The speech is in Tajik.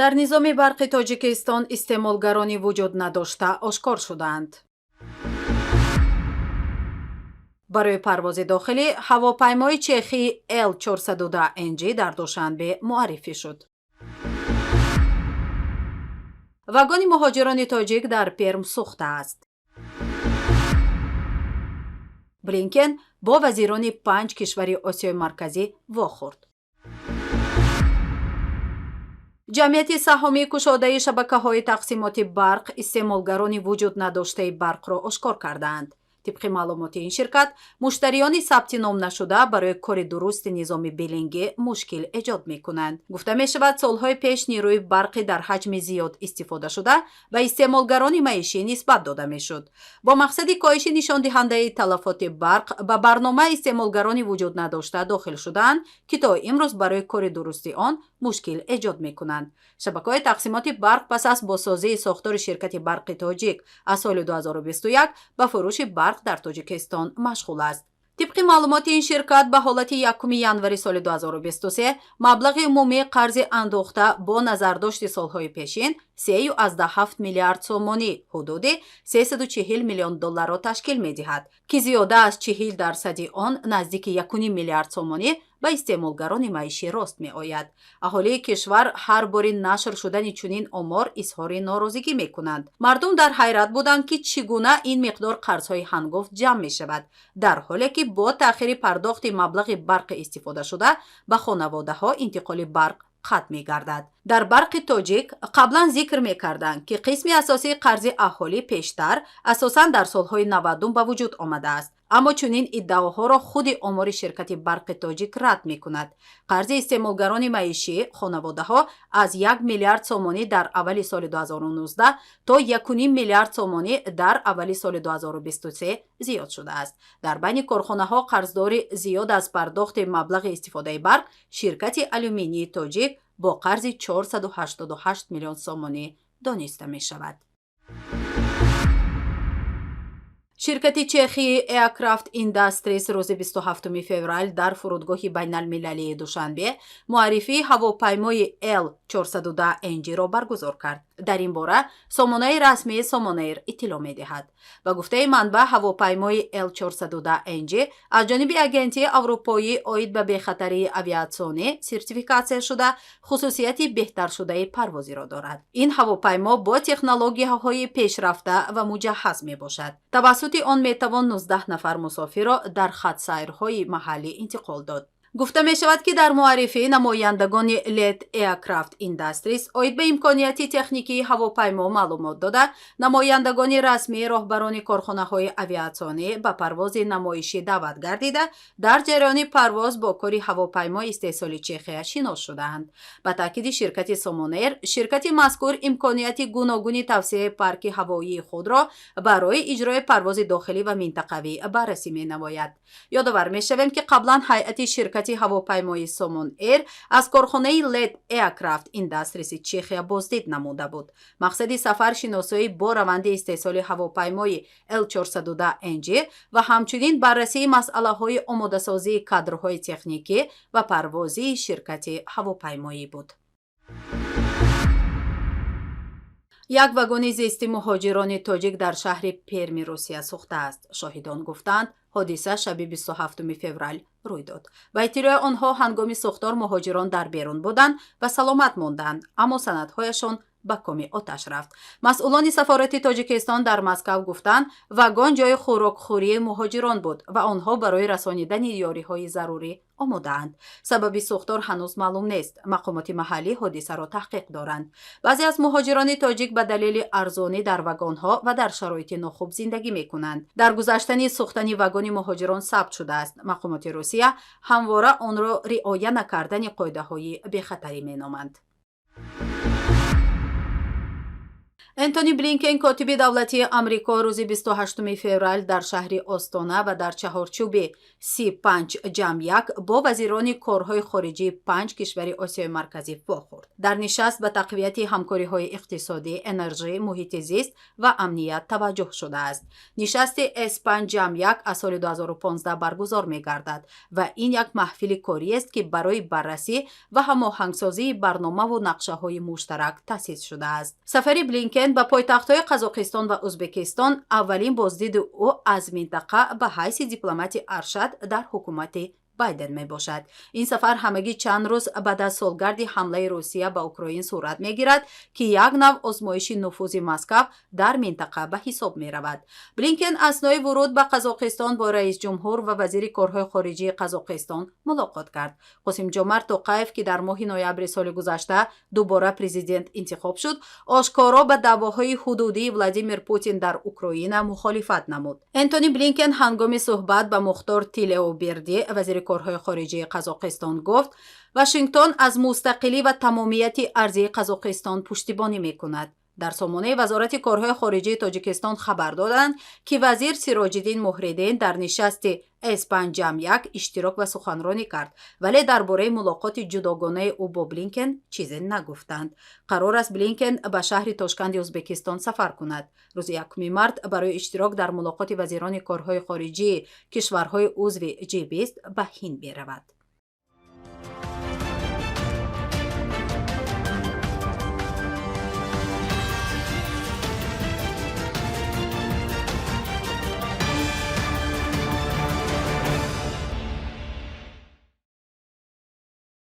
Дар низоми барқи Тоҷикистон истеъмолгарони вуҷуд надошта ошкор шудаанд. Барои парвози дохилӣ ҳавопаймои чехии L410 NG дар Душанбе муаррифӣ шуд. Вагони муҳоҷирони тоҷик дар Перм сӯхтааст. Блинкен бо вазирони панҷ кишвари Осиёи Марказӣ вохӯрд. Ҷамъияти саҳомии кушодаи шабакаҳои тақсимоти барқ истеъмолгарони вуҷуд надоштаи барқро ошкор кардаанд. Тибқи маълумоти ин ширкат, муштариёни сабти ном нашуда барои кори дурусти низоми биллингӣ мушкил эҷод мекунанд. Гуфта мешавад, солҳои пеш нерӯи барқи дар ҳаҷми зиёд истифодашуда ба истеъмолгарони маишӣ нисбат дода мешуд. Бо мақсади коҳиши нишондиҳандаи талафоти барқ ба барнома истеъмолгарони вуҷуд надошта дохил шудаанд, ки то имрӯз барои кори дурусти он мушкил эҷод мекунанд. Шабакаҳои тақсимоти барқ пас аз бозсозии сохтори ширкати Барқи Тоҷик аз соли 2021 ба фурӯши барқ дар Тоҷикистон машғул аст. Тибқи маълумоти ин ширкат, ба ҳолати 1 январи соли 2023 маблағи умумии қарзи андохта бо назардошти солҳои пешин 3,7 миллиард сомонӣ, ҳудуди 340 миллион долларро ташкил медиҳад, ки зиёда аз 40 дарсади он, наздики 1,5 миллиард сомонӣ, ба истеъмолгарони маишӣ рост меояд. Аҳолии кишвар ҳар бори нашр шудани чунин омор изҳори норозигӣ мекунанд. Мардум дар ҳайрат буданд, ки чӣ гуна ин миқдор қарзҳои ҳангофт ҷамъ мешавад, дар ҳоле ки бо таъхири пардохти маблағи барқи истифодашуда ба хонаводаҳо интиқоли барқ қатъ мегардад. Дар Барқи Тоҷик қаблан зикр мекарданд, ки қисми асосии қарзи аҳолӣ пештар, асосан дар солҳои 90-ум ба вуҷуд омадааст, аммо чунин иддаоҳоро худи омори ширкати Барқи Тоҷик рад мекунад. Қарзи истеъмолгарони маишӣ, хонаводаҳо, аз 1 миллиард сомонӣ дар аввали соли 2019 то 1,5 миллиард сомонӣ дар аввали соли 2023 зиёд шудааст. Дар байни корхонаҳо қарздори зиёд аз пардохти маблағи истифодаи барқ ширкати Алюминии Тоҷик бо қарзи 488 миллион сомонӣ дониста мешавад. Ширкати чехии Aircraft Industries рӯзи 27 феврал дар фурудгоҳи байналмилалии Душанбе муаррифии ҳавопаймои L410 NG-ро баргузор кард. Дар ин бора сомонаи расмии Сомонаир иттилоъ медиҳад. Ба гуфтаи манбаъ, ҳавопаймои L410 NG аз ҷониби Агентии аврупоӣ оид ба бехатарии авиатсионӣ сертификатсия шуда, хусусияти беҳтаршудаи парвозиро дорад. Ин ҳавопаймо бо технологияҳои пешрафта ва муҷаҳҳаз мебошад. Тавассути он метавон 19 нафар мусофирро дар хатсайрҳои маҳаллӣ интиқол дод. Гуфта мешавад, ки дар муаррифӣ намояндагони Let Aircraft Industries оид ба имконияти техникии ҳавопаймо маълумот дода, намояндагони расмии роҳбарони корхонаҳои авиатсионӣ ба парвози намоишӣ даъват гардида, дар ҷараёни парвоз бо кори ҳавопаймои истеҳсоли Чехия шинос шудаанд. Ба таъкиди ширкати Сомонэйр, ширкати мазкур имконияти гуногуни тавсеаи парки ҳавоии худро барои иҷрои парвози дохилӣ ва минтақавӣ баррасӣ менамояд. Ёдовар мешавем, ки қаблан ҳайати ширкати ҳавопаймои Сомон Эйр аз корхонаи Let Aircraft Industries Чехия боздид намуда буд. Мақсади сафар шиносоӣ бо раванди истеҳсоли ҳавопаймои L410 NG ва ҳамчунин баррасии масъалаҳои омодасозии кадрҳои техникӣ ва парвозии ширкати ҳавопаймоӣ буд. Як вагони зисти муҳоҷирони тоҷик дар шаҳри Перми Русия сӯхтааст. Шоҳидон гуфтанд, ҳодиса шаби 27 феврал рӯй дод. Ба иттилои онҳо, ҳангоми сӯхтор муҳоҷирон дар берун буданд ва саломат монданд, аммо санадҳояшон ба коми оташ рафт. Масъулони сафорати Тоҷикистон дар Москав гуфтанд, вагон ҷои хӯрокхӯрии муҳоҷирон буд ва онҳо барои расонидани ёриҳои зарурӣ омодаанд. Сабаби сӯхтор ҳанӯз маълум нест. Мақомоти маҳаллӣ ҳодисаро таҳқиқ доранд. Баъзе аз муҳоҷирони тоҷик ба далели арзонӣ дар вагонҳо ва дар шароити нохуб зиндагӣ мекунанд. Дар гузашта низ сӯхтани вагони муҳоҷирон сабт шудааст. Мақомоти Русия ҳамвора онро риоя накардани қоидаҳои бехатарӣ меноманд. Энтони Блинкен, котиби давлатии Амрико, рӯзи 28 феврал дар шаҳри Остона ва дар чаҳорчӯби С5+1 бо вазирони корҳои хориҷии панҷ кишвари Осиёи Марказӣ вохӯрд. Дар нишаст ба тақвияти ҳамкориҳои иқтисодӣ, энержӣ, муҳити зист ва амният таваҷҷӯҳ шудааст. Нишасти С5+1 аз соли 2015 баргузор мегардад ва ин як маҳфили кориест, ки барои баррасӣ ва ҳамоҳангсозии барномаву нақшаҳои муштарак таъсис шудааст. Сафари Блинкен ба пойтахтҳои Қазоқистон ва Ӯзбекистон аввалин боздиди ӯ аз минтақа ба ҳайси дипломати аршад дар ҳукумати Байден мебошад. Ин сафар ҳамагӣ чанд рӯз баъд аз солгарди ҳамлаи Русия ба Украин сурат мегирад, ки як нав озмоиши нуфузи Москав дар минтақа ба ҳисоб меравад. Блинкен аснои вуруд ба Қазоқистон бо раисҷумҳур ва вазири корҳои хориҷии Қазоқистон мулоқот кард. Қосимҷомарт Тоқаев, ки дар моҳи ноябри соли гузашта дубора президент интихоб шуд, ошкоро ба даъвоҳои ҳудудии Владимир Путин дар Украина мухолифат намуд. Энтони Блинкен ҳангоми суҳбат ба Мухтор Тилеуберди, вазири корҳои хориҷии Қазоқистон, гуфт, Вашингтон аз мустақилӣ ва тамомияти арзии Қазоқистон пуштибонӣ мекунад. Дар сомонаи Вазорати корҳои хориҷии Тоҷикистон хабар доданд, ки вазир Сироҷиддин Муҳриддин дар нишасти С5+1 иштирок ва суханронӣ кард, вале дар бораи мулоқоти ҷудогонаи ӯ бо Блинкен чизе нагуфтанд. Қарор аст, Блинкен ба шаҳри Тошканди Ӯзбекистон сафар кунад. Рӯзи 1 март барои иштирок дар мулоқоти вазирони корҳои хориҷии кишварҳои узви Ҷ20 ба Ҳинд меравад.